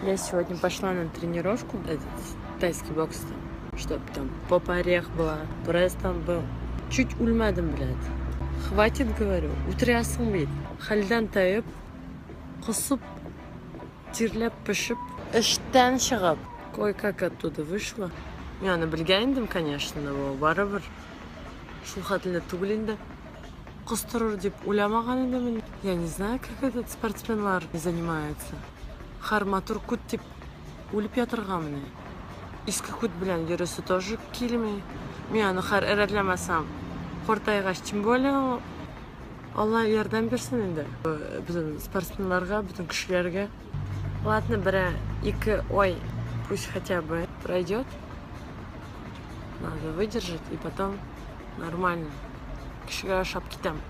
Я сегодня пошла на тренировку, этот тайский бокс там, чтоб там попа орех была, пресс там был. Чуть үлмәдем, блядь. Хватит, говорю, үтерәсең бит. Хәлдән таеп, косып, тирләп пешеп, эштән чыгып, кое-как оттуда вышла. Мин аны белгән идем, конечно, но барыбер шул хәтле түгел инде. Костырыр дип уйламаган идем мин. Я не знаю, как этот спортсменлар занимается. Һәр матур күт дип үлеп ятырга менә. Иске күт белән йөресе тоже килми. Мин аны һәр рәтләмәсәм, картайгач, тем более Алла ярдәм бирсен инде. Бөтен спортсменларга, бөтен кешеләргә. Ладно, берә ике ай пусть хотя бы пройдет. Надо выдержать и потом нормально. Кешегә ошап китәм.